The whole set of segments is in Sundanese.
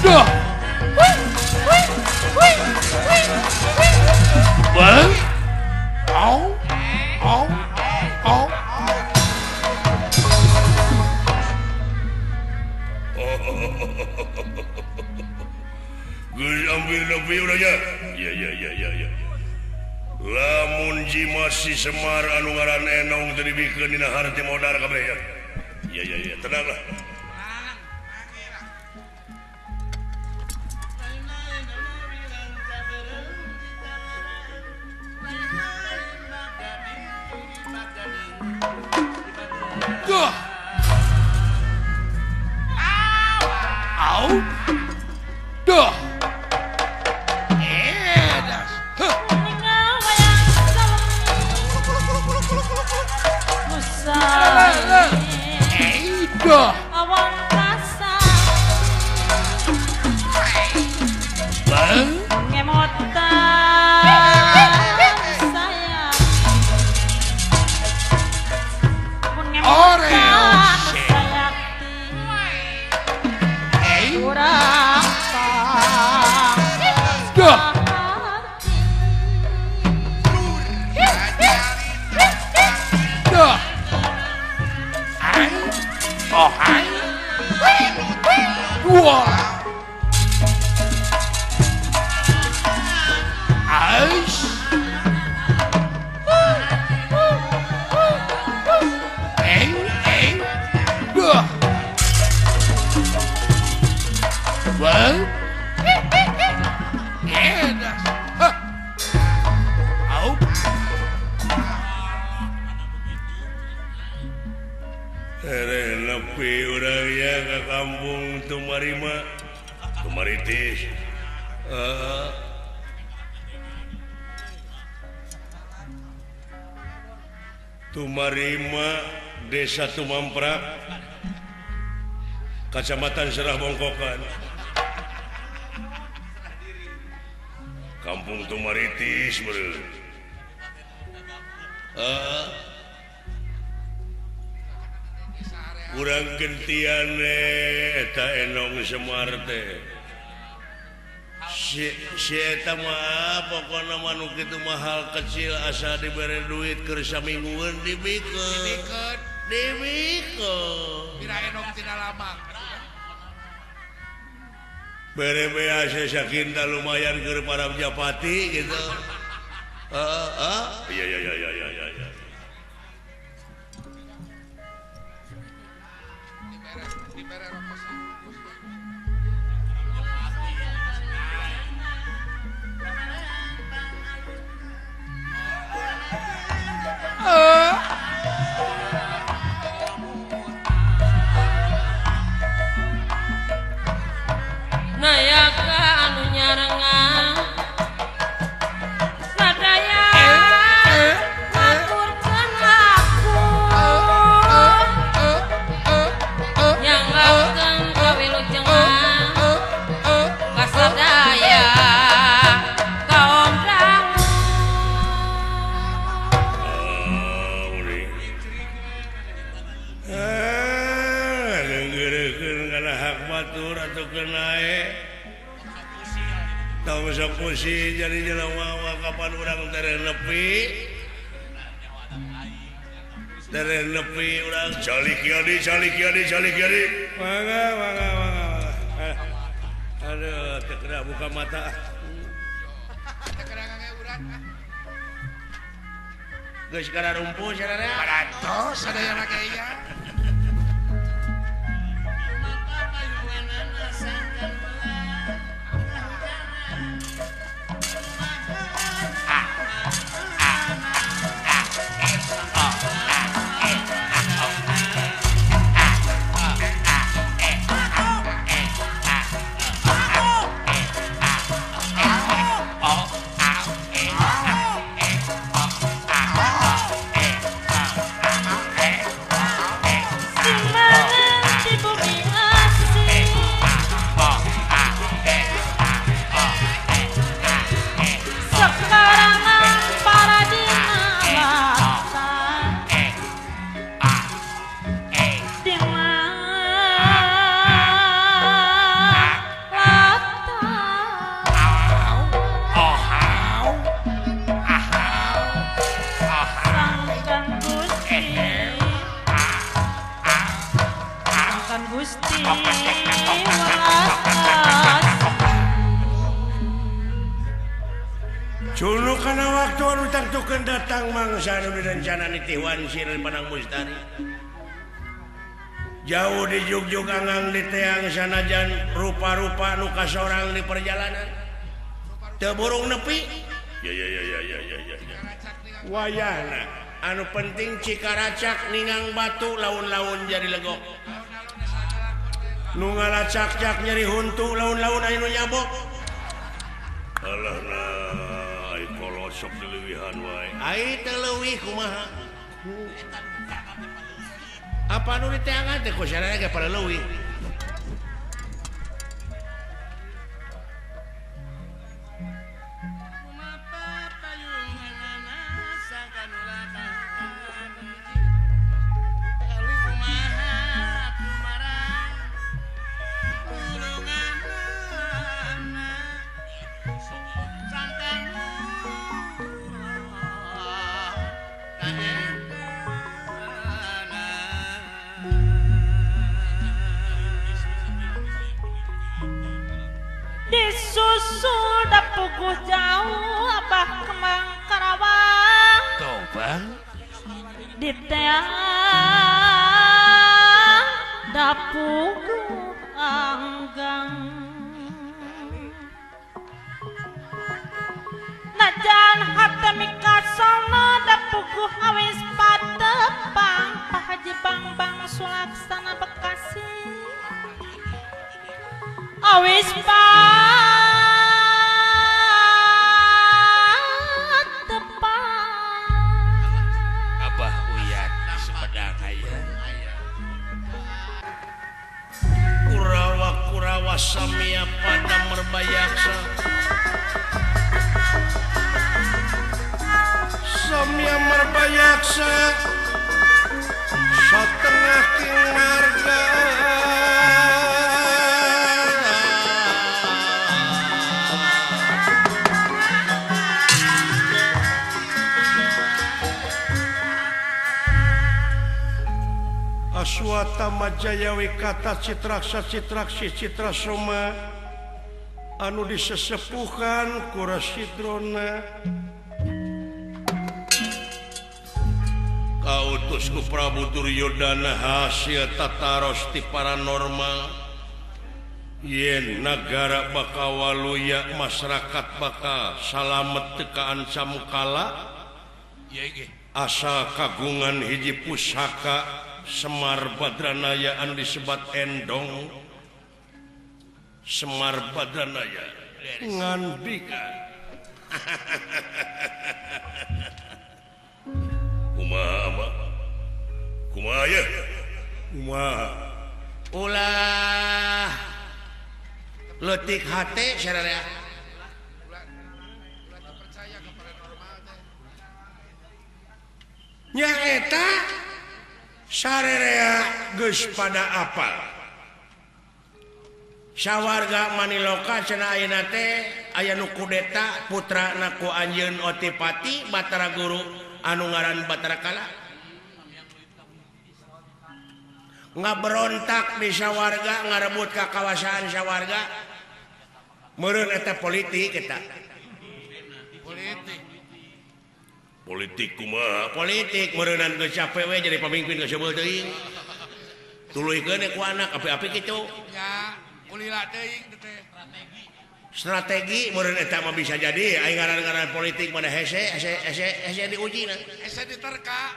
Duh. Bang. Au. Au. Au. Geus ambil nepi urang nya. Ya ya ya ya ya. Lamun jimat si Semar anu ngaran Enong teu dibikeun dina harti modar kabeh ya. Ya ya ya, tenanglah. Duh. Au. Duh. Edas. Huh. Duh. Bang. Oreo. Duh. Duh. Ai. Oh, hai. Dua. Aish. Eng, eng. Duh. Bang. Edas. Hah. Au. Tereh nepi urang ya ke kampung Tumarima. Tumaritis. Tumarima, Desa Tumamprak, Kecamatan Serah Bongkokan. Kampung Tumaritis beureum. Urang gentian eta Enong Semar teh. Si eta mah pokona mah nu kitu mah hal kecil asa dibere duit keur saminggueun dibikeun. Dibikeun. Pira Enong tina lamang. Bere bea sakinta lumayan keur para japati gitu. Heeh. Iya iya iya iya iya iya. Nayaka anu nyarengan sadaya ngaturkeun aku nyanggakeun kawilujengan kasadaya kaum dangu. Ngeureukeun kana hak batur atuh keun tahu sok pusing jadi jelema kapan urang tereh nepi urang calik yadi calik yadi calik yadi mangga mangga mangga. Aduh teu kena buka mata teu kena ngangge urang geus kana rumpu sararea parantos sadayana ge ieu. waktu anu tangtukeun datang mangsa anu direncana nitih wansir Padang Mustari. Jauh di jugjug anggang di teang sanajan rupa-rupa nu kasorang di perjalanan. Teu burung nepi. Ya ya ya ya ya ya ya. Wayahna anu penting cikaracak ningang batu laun-laun jadi legok. Nu ngalacak-cak nyeri huntu laun-laun aya nu nyabok. Alah nah, ai kolosok dileuwihan wae. Ai teu leuwih kumaha? Apa nu diteangan teh ku sararea ge pada leuwih. Disusul dapuguh jauh Abah Kembang Karawang Coba di teang dapuguh anggang najan hate mikasana dapuguh awis patepang Pak Haji Bang Sulaksana Bekasi awis patepang Abah Uyat di Sumedang aya. Kurawa-kurawa samia pada merbayaksa. Samia merbayaksa satengah kinarga. Aswata Majaya Wikata Citraksa Citraksi Citra Soma anu disesepuhan ku Resi Drona kautus ku Prabu Duryodana hasil tataros ti paranormal yen nagara bakal waluya masyarakat bakal salamet teu kaancam kala asal kagungan hiji pusaka Semar Badranaya anu disebat Endong. Semar Badranaya ngandika. Kumaha ama? Kumaha ye? Kumaha? Ulah leutik hate sararea. Ulah teu percaya ka paranormal teh. Nya eta sarerea geus pada apal. Sawarga Maniloka cenah ayeuna teh aya nu kudeta putrana ku anjeun Otipati Batara Guru anu ngaran Batara Kala. Ngaberontak di sawarga ngarebut ka kawasaan sawarga. Meureun eta politik eta. Politik. Politik kumaha? Politik meureunan geus capek we jadi pamimpin geus seubeuh teuing. Tuluykeun ku anak api-api kitu. Ya, kulila teuing teh. Strategi meureun eta mah bisa jadi aing ngaran-ngaran politik mana hese hese hese hese diuji na. Hese diterka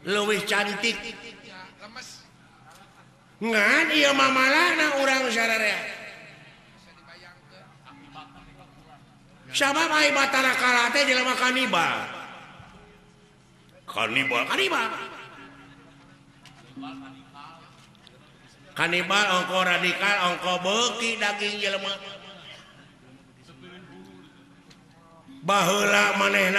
Leuwih cantik. Ya, lemes. Ngan ieu mah malahna urang sararea. Sabab ai Batara Kala teh jelema kanibal. Kanibal, kanibal. Kanibal ongko radikal ongko beuki daging jelema. Baheula manehna